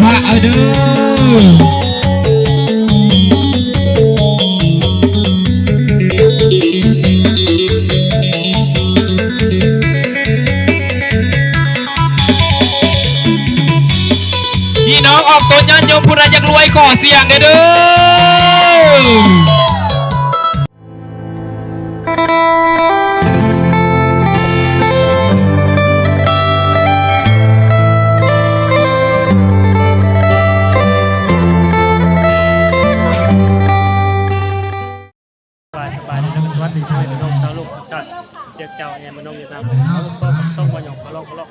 ພະເອີເດີ ພີ່ນ້ອງອອກຕົນຍາດໂຍມຜູ້ໃດຢາກລວຍຂໍສຽງແດ່ເດີ. ສະບາຍ ສະບາຍດີ ແລະ ສະຫວັດດີພໍ່ແມ່ພີ່ນ້ອງຊາວໂລກທຸກທ່ານ ເຈົ້າ ແມ່ນມະນ້ອງຢູ່ທາງ ເອົາ ກໍກັບຊ່ອງວ່າຫຍັງ ຂໍລອງ ຂໍລອງ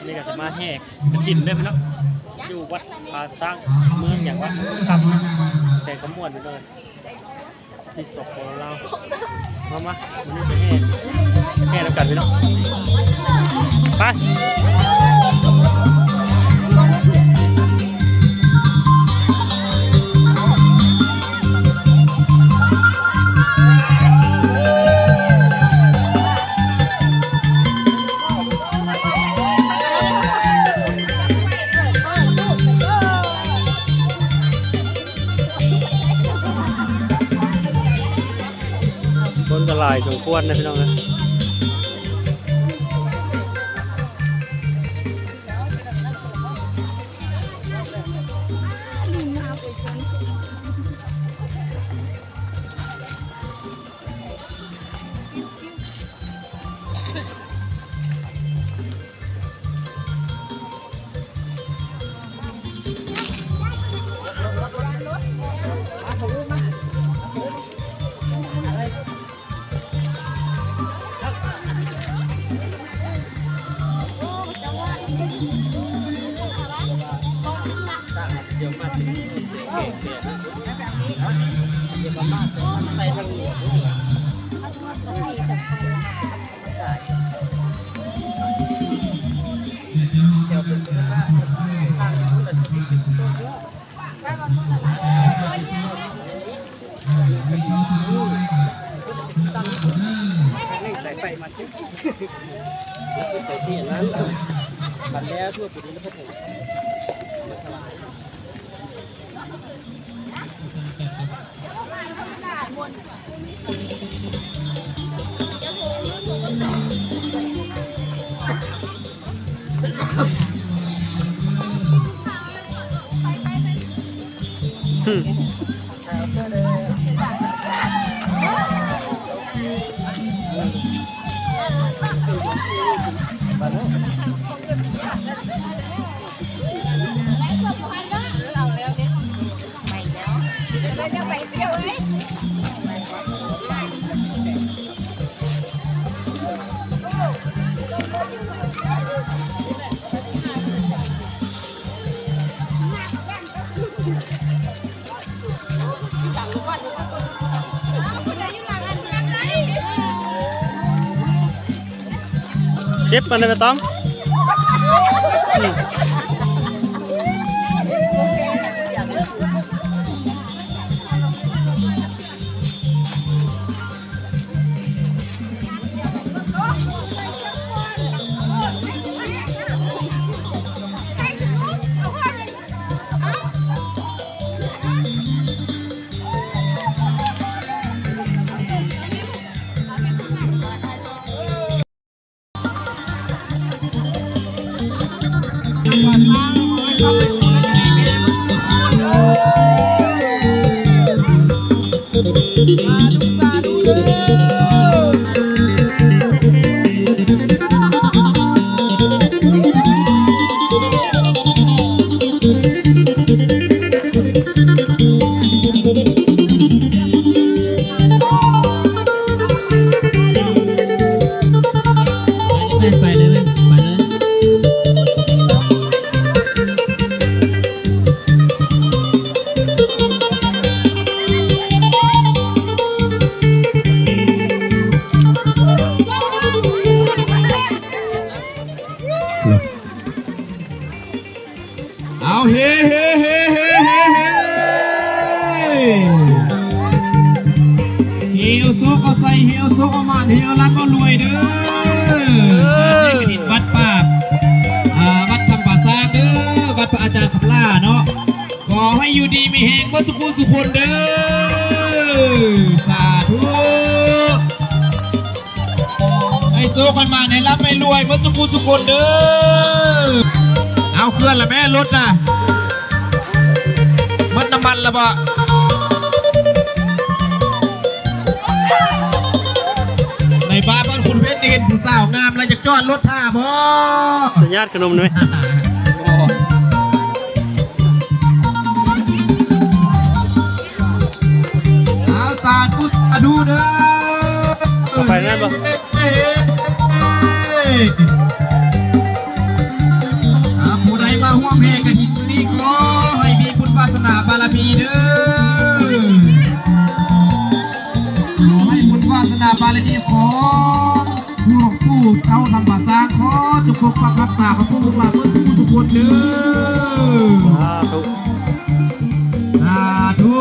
ນີ້ກໍຈະມາແຫ່ກະຖິນເດີພີ່ນ້ອງ ຢູ່ວັດຜາຊ້າງ ເມືອງຫຍັງວະ ຄຳ ແຂວງຄຳມ່ວນ ພີ່ນ້ອງ. ທີ່ ສປປ ລາວ ມາ ມາ ມື້ນີ້ໄປແຫ່ ແຫ່ນຳກັນພີ່ນ້ອງ ໄປ. ຄົນກໍຫຼາຍສົມຄວນນະພີ່ນ້ອງນະ. ເກັບມັນໄດ້ໄປຕ້ອງ. ເອົາ ເຮ ເຮ ເຮ ເຮ ເຮ ເຮ ເຮ ເຮົໂຊກເອົາໄຊ ເຮ ເຮົໂຊກເອົາໝານ ເຮ ເຮົລັກເອົາລວຍເດີ. ເອີ ວັດປ່າ ອ່າ ວັດທຳປາຊາເດີ ວັດພະອາຈ ຄຳຫຼ້າເນາະ ຂໍໃຫ້ຢູ່ດີມີແຮງເບິດສຸຜູ້ສຸຄົນເດີ ສາທຸ ໃຫ້ໂຊກໃຫ້ໝານ ໃຫ້ລ່ຳໃຫ້ລວຍເບິດສຸຜູ້ສຸຄົນເດີ ເອົາ ເຄື່ອນລະແມ່ ລົດນະ ໝົດນ້ຳມັນລະບໍ? ໃນບ້ານ ບ້ານຄຸນເພັດນີ້ ເຫັນຜູ້ສາວງາມແລ້ວ ຢາກຈອດລົດຖ້າບໍ? ສະຍາດຂະໜົມໄດ້ໄໝ? ອາ ສາທຸ ສາທຸເດີ ເຂົ້າໄປນັ້ນບໍ່? ເອີ ອາ ຜູ້ໃດມາຮ່ວມແຫ່ກະຖິນນີ້ ຂໍໃຫ້ມີບຸນວາສະໜາບາລະມີເດີ ຂໍໃຫ້ບຸນວາສະໜາບາລະມີຂອງ ຫຼວງປູ່ເຈົ້າທຳປາຊ້າງ ຂໍຈົ່ງປົກປັກຮັກສາ ຂອບຄຸນລູກຫຼານເບິດສູ່ທຸກຄົນເດີ ສາທຸ ສາທຸ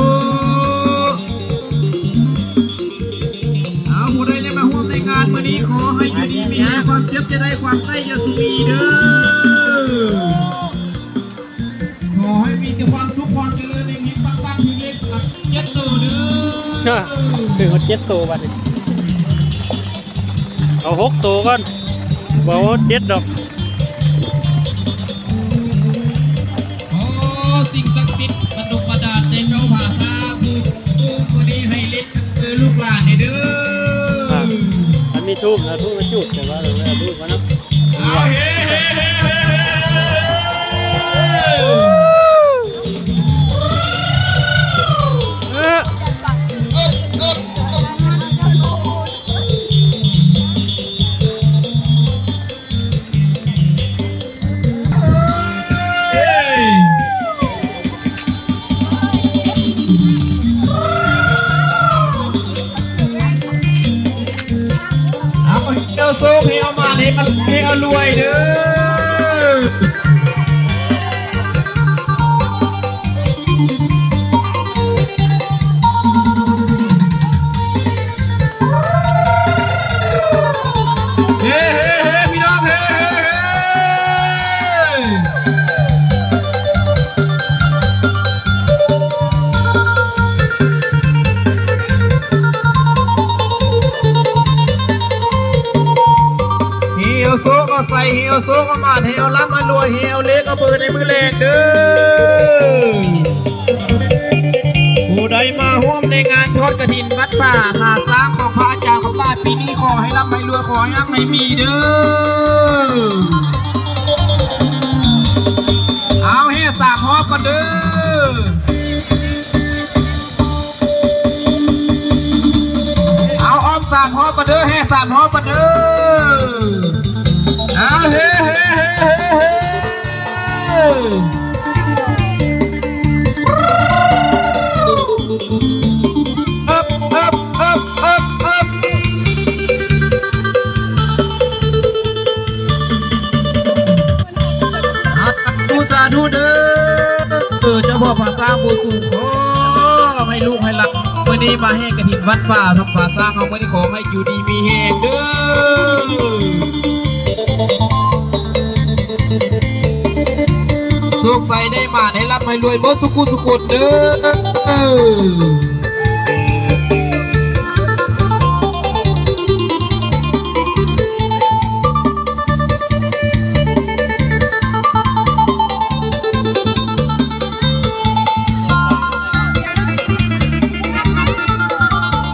ເອົາ ຜູ້ໃດໄດ້ມາຮ່ວມໃນງານມື້ນີ້ ຂໍໃຫ້ຢູ່ດີມີແຮງ ຄວາມເຈັບຢ່າໄດ້ ຄວາມໄຂ້ຢ່າສູ່ມີເດີ ຂໍໃຫ້ມີແຕ່ຄວາມສຸກຄວາມຈະເລີນ ເຮັງໆ ປັງໆ ຖືກເລກສາມເຈັດໂຕເດີ ເອີ ຖືກເຈັດໂຕບັດນີ້ ເອົາຫົກໂຕກ່ອນ ບໍ່ເຈັດດອກ ຂໍສິ່ງສັກສິດບັນດົງບັນດານໃຈເຈົ້າພາສາຜູ້ ຜູ້ ຜູ້ນີ້ໃຫ້ເລັກ ຄືລູກຫຼານນີ້ເດີ ອ່າ ອັນມີທູບນະ ທູບມາຈູດ ແຕ່ວ່າເອົາທູບມາເນາະ ເອີ ເອົາ ເຮົໂຊກ ເຮເອົາມານ ເຮເອົາ ເຮເອົາລວຍເດີ ເຮ ເຮ ເຮ ພີ່ນ້ອງ ເຮ ເຮ ເຮ ເຮເອົາໂຊກເອົາໄຊ ເຮເອົາໂຊກເອົາໝານ ເຮເອົາລ່ຳເອົາລວຍ ເຮເອົາເລກເອົາເບີໃນມື້ແລງເດີ. ຜູ້ໃດມາຮ່ວມໃນງານທອດກະຖິນວັດປ່າທ່າຊ້າງຂອງພະອາຈານຄຳຫຼ້າ ປີນີ້ຂໍໃຫ້ລ່ຳໃຫ້ລວຍ ຂໍໃຫ້ຮັ່ງໃຫ້ມີເດີ. ເອົາ ແຫ່ສາມຮອບກ່ອນເດີ. ເອົາ ອ້ອມສາມຮອບກ່ອນເດີ ແຫ່ສາມຮອບກ່ອນເດີ. ເອົາ ເຮ ເຮ ເຮ ເຮ ເຮ. ເອີບ ເອີບ ເອີບ ເອີບ ເອີບ. ສາທຸ ສາທຸເດີ ເຈົ້າພໍ່ພາຊ້າງຜູ້ສູງ ຂໍໃຫ້ລູກໃຫ້ຫຼານ ມື້ນີ້ມາແຫ່ກະຖິນວັດປ່າທຳຜາຊ້າງເຮົາ ມື້ນີ້ຂໍໃຫ້ຢູ່ດີມີແຮງເດີ ໂຊກໄຊໄດ້ໝານ ໃຫ້ລ່ຳໃຫ້ລວຍເບິດສຸຜູ້ສຸຄົນເດີ.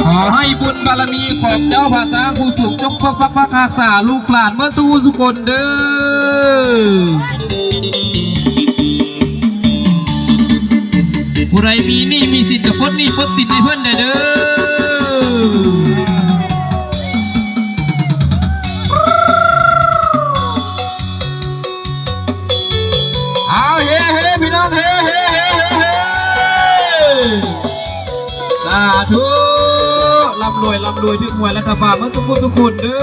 ຂໍໃຫ້ບຸນບາລະມີຂອງເຈົ້າພາຊ້າງຜູ້ສູງ ຈົ່ງປົກປັກຮັກສາລູກຫຼານເບິດສຸຜູ້ສຸຄົນເດີ. ຜູ້ໃດມີໜີ້ມີສິນກະປົດໜີ້ປົດສິນໃຫ້ເພິ່ນແດ່ເດີ. ເອົາ ເຮ ເຮ ພີ່ນ້ອງ ເຮ ເຮ ເຮ ເຮ. ສາທຸ ລ່ຳລວຍ ລ່ຳລວຍ ຖືກຫວຍລັດຖະບານເບິດສຸຜູ້ສຸຄົນເດີ.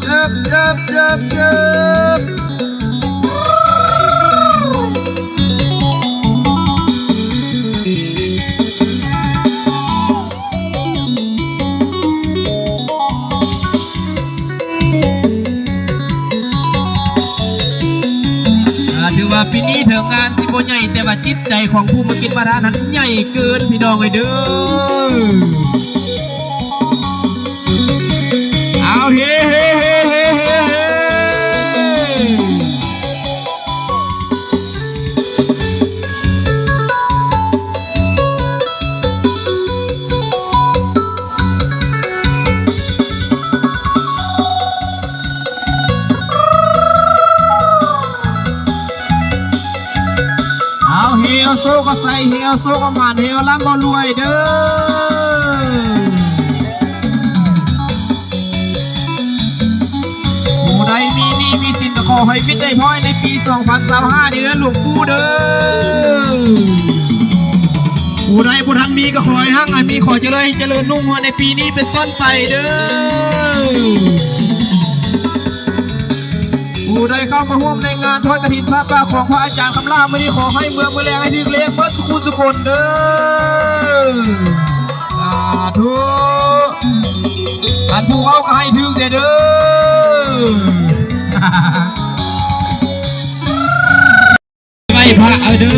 ເຈີບ ເຈີບ ເຈີບ ເຈີບ. ເ ວ່າປີນີ້ເຖິງງານຊິບໍ່ໃຫຍ່ ແຕ່ວ່າຈິດໃຈຂອງຜູ້ມາກິນມາທານນັ້ນໃຫຍ່ເກີນ ພີ່ນ້ອງເອີຍເດີ. ເອົາ ເຮ ເຮ ເຮ. ເອົາ ເຮເອົາໂຊກເອົາໄຊ ເຮເອົາໂຊກເອົາໝານ ເຮເອົາລ່ຳເອົາລວຍເດີ. ຜູ້ໃດມີໜີ້ມີສິນກໍຂໍໃຫ້ວິດໄດ້ພ້ອຍໃນປີສອງພັນຊາວຫ້ານີ້ເດີ ຫຼວງປູ່ເດີ. ຜູ້ໃດບໍ່ທັນມີກໍຂໍໃຫ້ຮັ່ງໃຫ້ມີ ຂໍຈະເລີນໃຫ້ຈະເລີນຮຸ່ງເຮືອງໃນປີນີ້ເປັນຕົ້ນໄປເດີ. ຜູ້ໃດເຂົ້າມາຮ່ວມໃນງານທອດກະຖິນຜ້າປ່າຂອງພະອາຈານຄຳຫຼ້າມື້ນີ້ ຂໍໃຫ້ເມືອມື້ແລງໃຫ້ຖືກເລກເບິດສູ່ຜູ້ສູ່ຄົນເດີ. ສາທຸ. ທ່ານຜູ້ເວົ້າກໍໃຫ້ຖືກແດ່ເດີ. ໄຫວ້ພະເອີເດີ.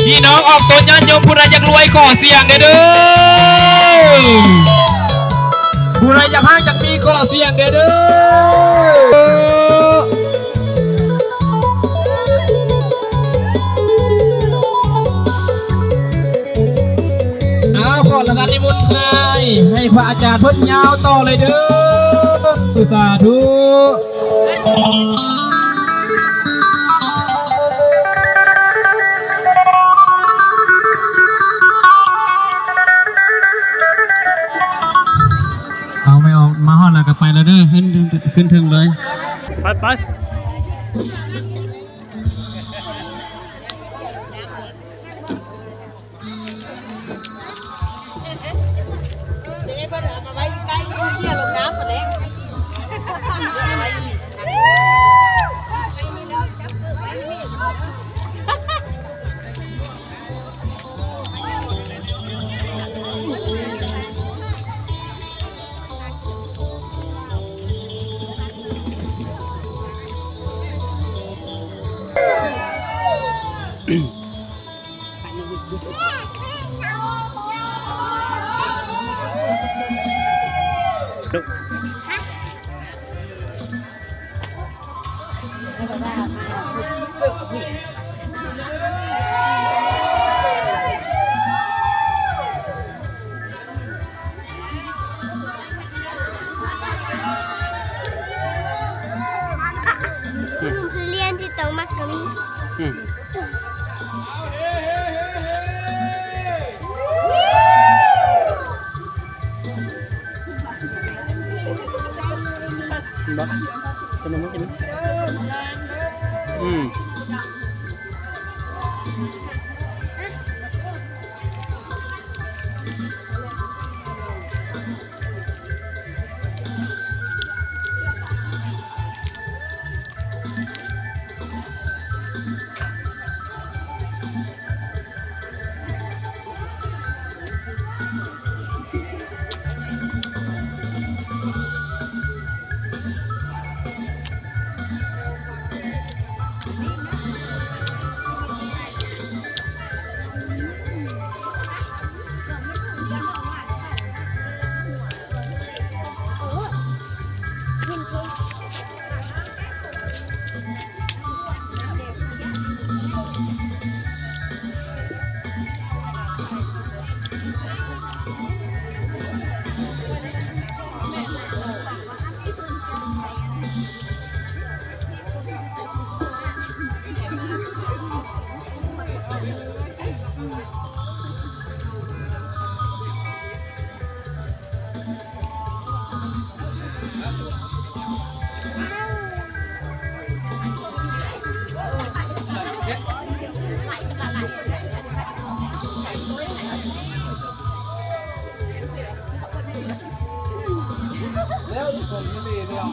ພີ່ນ້ອງອອກຕົນຍາດໂຍມ ຜູ້ໃດຢາກລວຍຂໍສຽງແດ່ເດີ. ຜູ້ໃດຢາກຮັ່ງຢາກມີຂໍສຽງແດ່ເດີ. ເອົາ ຂໍລະດັບນິມົນໃຫ້ ໃຫ້ພະອາຈານເພິ່ນຍາວຕໍ່ເລີຍເດີ. ສາທຸ. ເອົາ ແມ່ອອກມາຮອດແລ້ວກໍໄປແລ້ວເດີ ຂຶ້ນ ຂຶ້ນເທິງເລີຍ ໄປ ໄປ. ລູກທຸລຽນທີ່ໂຕມັກກໍມີ. ອືມ ເຫັນບໍ່? ຂະໜົມມາກິນ. ອືມ. ແລ້ວຄົນທີ່ດີເນາ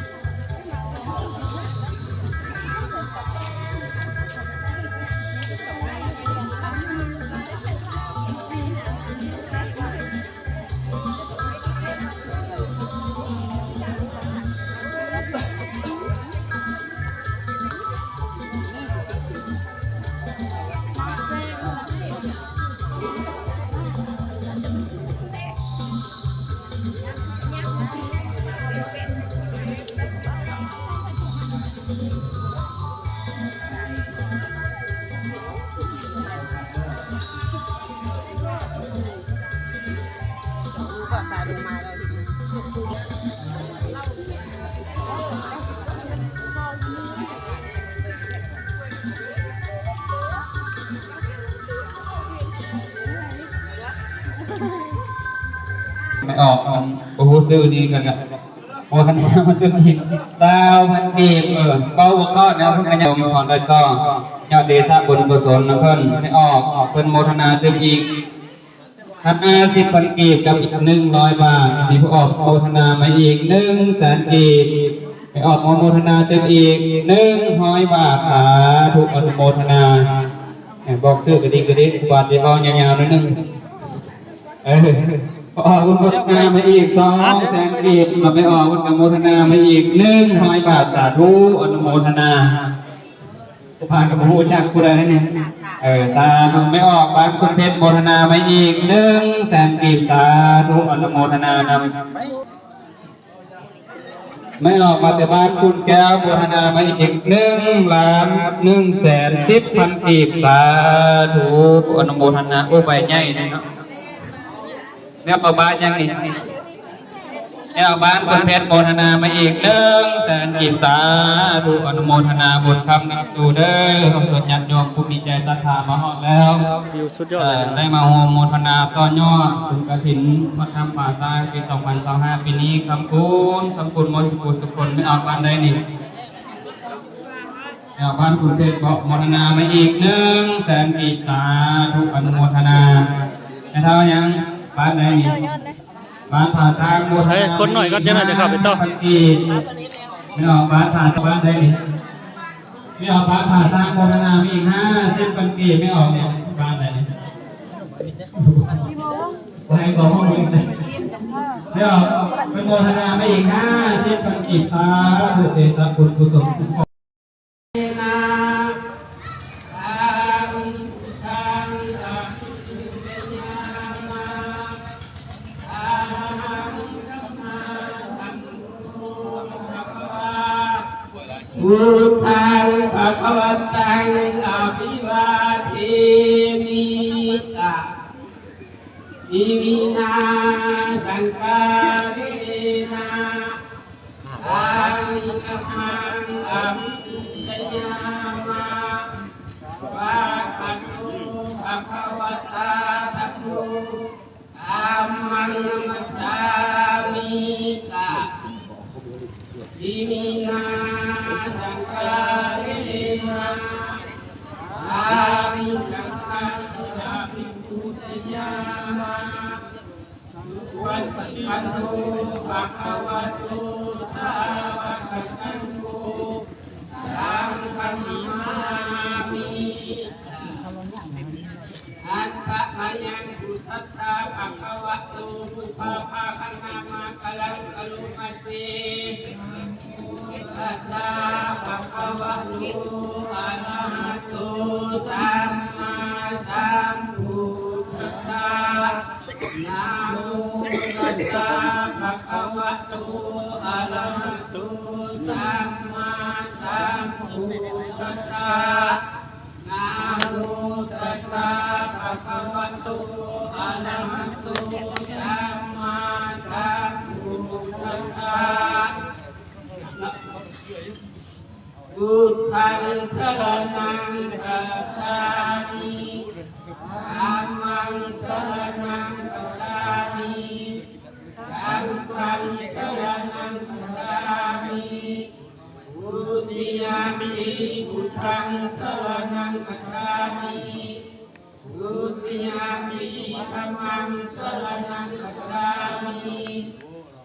ະ. ອອກ ອັນ ບໍ່ຮູ້ຊື່ນີ້ກໍ ກໍ ໂອ້ ຄັນວ່າມັນຈະມີຊາວພັນກີບ ເອີ ເວົ້າບໍ່ຮອດແລ້ວ ເພິ່ນກໍຍັງຂອງໄດ້ຕໍ່ ຍອດເດຊະບຸນກຸສົນນຳເພິ່ນ ໄດ້ອອກ ເພິ່ນໂມທະນາຕື່ມອີກ ຫ້າສິບພັນກີບກັບອີກໜຶ່ງຮ້ອຍບາດ ມີຜູ້ອອກໂມທະນາມາອີກໜຶ່ງແສນກີບ ໄດ້ອອກມາໂມທະນາຕື່ມອີກໜຶ່ງຮ້ອຍບາດ ສາທຸ ອະນຸໂມທະນາ ເອີ ບອກຊື່ກະດິກກະດິກ ບາດນີ້ເວົ້າຍາວໆໜ້ອຍໜຶ່ງ ເອີ ອອກໂມທະນາມາອີກສອງແສນກີບ ມາໄປອອກ ເພິ່ນກໍໂມທະນາມາອີກໜຶ່ງຮ້ອຍບາດ ສາທຸ ອະນຸໂມທະນາ ຜູ້ພານກໍບໍ່ຮູ້ຈັກຜູ້ໃດນີ້ ເອີ ສາທຸ ແມ່ອອກບ້ານຄຸນເພັດໂມທະນາມາອີກໜຶ່ງແສນກີບ ສາທຸ ອະນຸໂມທະນານຳ ແມ່ອອກມາແຕ່ບ້ານຂຸນແກ້ວໂມທະນາມາອີກໜຶ່ງລ້ານໜຶ່ງແສນສິບພັນກີບ ສາທຸ ອະນຸໂມທະນາ ໂອ້ ໃບໃຫຍ່ເດ້ເນາະ ແມ່ອອກບ້ານຫຍັງນີ້? ແມ່ອອກບ້ານຂຸນເພັດໂມທະນາມາອີກໜຶ່ງແສນກີບ ສາທຸ ອະນຸໂມທະນາບຸນຄຳນຳສູ່ເດີ ຮວມຊົນຍາດໂຍມຜູ້ມີໃຈສັດທາມາຮອດແລ້ວ ວິວສຸດຍອດເລີຍ ເອີ ໄດ້ມາຮ່ວມໂມທະນາຕໍ່ຍອດບຸນກະຖິນວັດທຳຜາຊ້າງປີສອງພັນຊາວຫ້າ ປີນີ້ ຄຳຄູນ ຄຳຄູນໝົດສຸຜູ້ສຸຄົນ ແມ່ອອກບ້ານໃດນີ້? ແລ້ວບ້ານຂຸນເພັດເບາະ ໂມທະນາມາອີກໜຶ່ງແສນກີບ ສາທຸ ອະນຸໂມທະນາ ແມ່ເຖົ້າຫຍັງ? ບ້ານໃດນີ້? ບ້ານຜາຊ້າງ ໂມທະນາ ເອີ ຄົນໜ້ອຍກ່ອນ ຈັກໜ້ອຍຈະເຂົ້າໄປຕໍ່ ແມ່ອອກບ້ານຜາຊ້າງ ບ້ານໃດນີ້? ແມ່ອອກບ້ານຜາຊ້າງ ໂມທະນາມາອີກຫ້າສິບພັນກີບ ແມ່ອອກນີ້ ບ້ານໃດນີ້? ບໍ່ໃຫ້ບອກຫ້ອງນີ້ ແມ່ອອກ ເພິ່ນໂມທະນາມາອີກຫ້າສິບພັນກີບ ສາທຸ ເດຊະບຸນກຸສົນ ພຸດທັງພະຄະວັດຕັງ ອະພິວາເທມິ ສະ ອິມິນາ ສັງຄາເຣນະ ສາມິກັມມັງ ອະພິປູຊະຍາມະ ສະວາກະໂຕ ພະຄະວະຕາ ທຳໂມ ທຳມັງ ນະມັດສາມິ ສະ ອິມິນາ ສັງຄາເຣນະ ສາມິກັມມັງ ອະພິປູຊະຍາມະ ສຸປະຕິປັນໂນ ພະຄະວະໂຕ ສາວະກະສັງໂຄ ສັງຄັງນະມາມິ ສະ ອັດຖະມະຍັງ ພຸດທັດສະ ພະຄະວະໂຕ ພຸດທະພາຄະນາມະກະລັງ ກະໂລມະເຕ ພຸດທັດສະ ພະຄະວະໂຕ ອະລະຫະໂຕ ສຳມາສຳພຸດທັດສະ ນະໂມຕັດສະ ພະຄະວະໂຕ ອະລະຫະໂຕ ສຳມາສຳພຸດທັດສະ ນະໂມຕັດສະ ພະຄະວະໂຕ ອະລະຫະໂຕ ສຳມາສຳພຸດທັດສະ ພຸດທັງສະລະນັງກັດສາມິ ທຳມັງສະລະນັງກັດສາມິ ສັງຄັງສະລະນັງກັດສາມິ ທຸຕິຍຳປິ ພຸດທັງສະລະນັງກັດສາມິ ທຸຕິຍຳປິ ທຳມັງສະລະນັງກັດສາມິ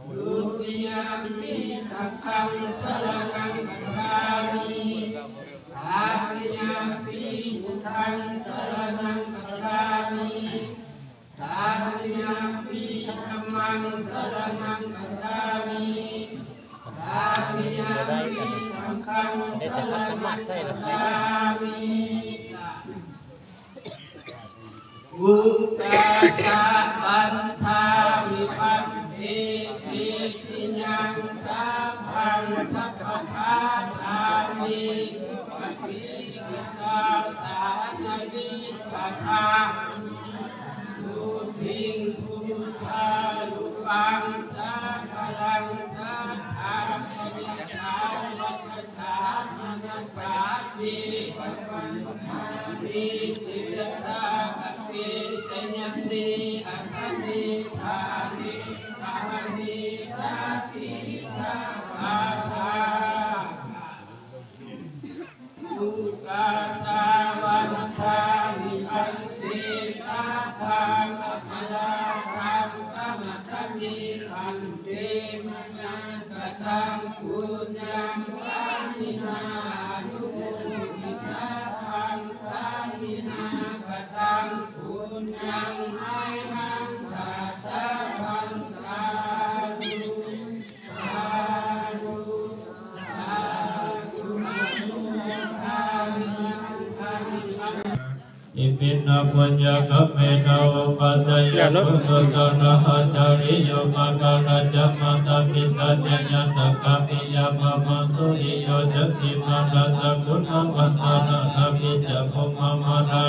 ທຸຕິຍຳປິ ສັງຄັງສະລະນັງກັດສາມິ ຕະຕິຍຳປິ ພຸດທັງສະລະນັງກັດສາມິ ຕະຕິຍຳປິ ທຳມັງສະລະນັງກັດສາມິ ຕະຕິຍຳປິ ສັງຄັງສະລະນັງກັດສາມິ ປຸດທະສະ ວັນທາມິ ວັນເທ ເທ ຕິຍັງ ສັບພັງ ສັບພະທາ ທາເມ ສຸປະຕິ ສາສະນະ ວິສະທາ ພຸດທິງ ພຸດທານຸພາວັງ ສາຄະລັງ ສາທາປະລິສາວັດທະສາມະນະສາເຈ ປະວັນທາເມ ເຕ ຍະຖາຄະເກ ຊະຍະເນ ອະຄະເນ ຖາເນ ທ Bhante, maya kataṃ puññaṃ sāminā anumoditabbaṃ, sāminā kataṃ puññaṃ mayhaṃ dātabbaṃ. Sādhu, sādhu, sādhu. Iminā puññakammena upajjhāyā guṇuttarā ācariyūpakārā ca mātā pitā ca ñātakā piyā mamaṃ suriyo candimā rājā guṇavantā narāpi ca brahmamārā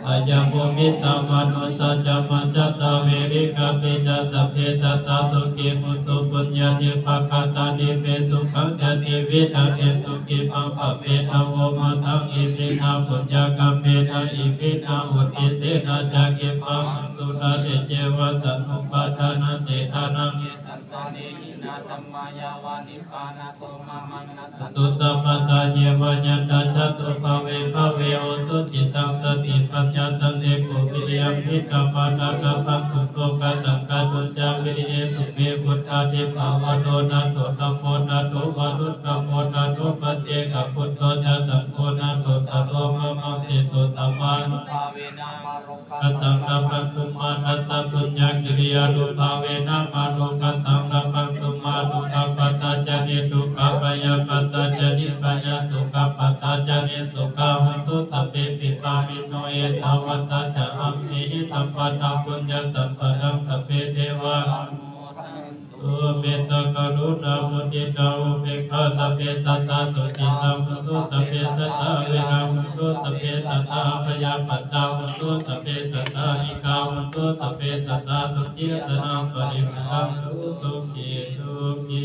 ca yamo mittā manussā ca majjhattā verikāpi ca sabbe sattā sukhī hontu puññādipakatāni me sukhañca tividhaṃ dentu khippaṃ pāpetha vo mataṃ. Iminā puññakammena iminā uddisena ca khippāhaṃ sulabhe ceva taṇhupādānachedanaṃ ye santāne hīnā dhammā yāva nibbānato mamaṃ nassantu sabbadā yeva yattha jātubhave bhave ujucittaṃ satipaññā sallekho viriyamhinā mārā labhantu nokāsaṃ kātuñca viriyesu me. Buddhādhipavaro nātho dhammo nātho varuttamo nātho paccekabuddho ca saṅgho nāthottaro mamaṃ tesottamānubhāvena mārokāsaṃ labhantu mārassa puññakiriyānubhāvena mārokāsaṃ labhantu mārokāppattā ca niddukkhā bhayappattā ca nibbhayā sokappattā ca nissokā hontu sabbepi pāṇino. Ettāvatā ca amhehi sambhataṃ puññasampadaṃ sabbe devā anumodantu mettakaruṇāmuditāupekkhā. Sabbe sattā sukhitā hontu sabbe sattā averā hontu sabbe sattā abyāpajjhā hontu sabbe sattā anīghā hontu sabbe sattā sukhī attānaṃ pariharantu. Sukhī sukhī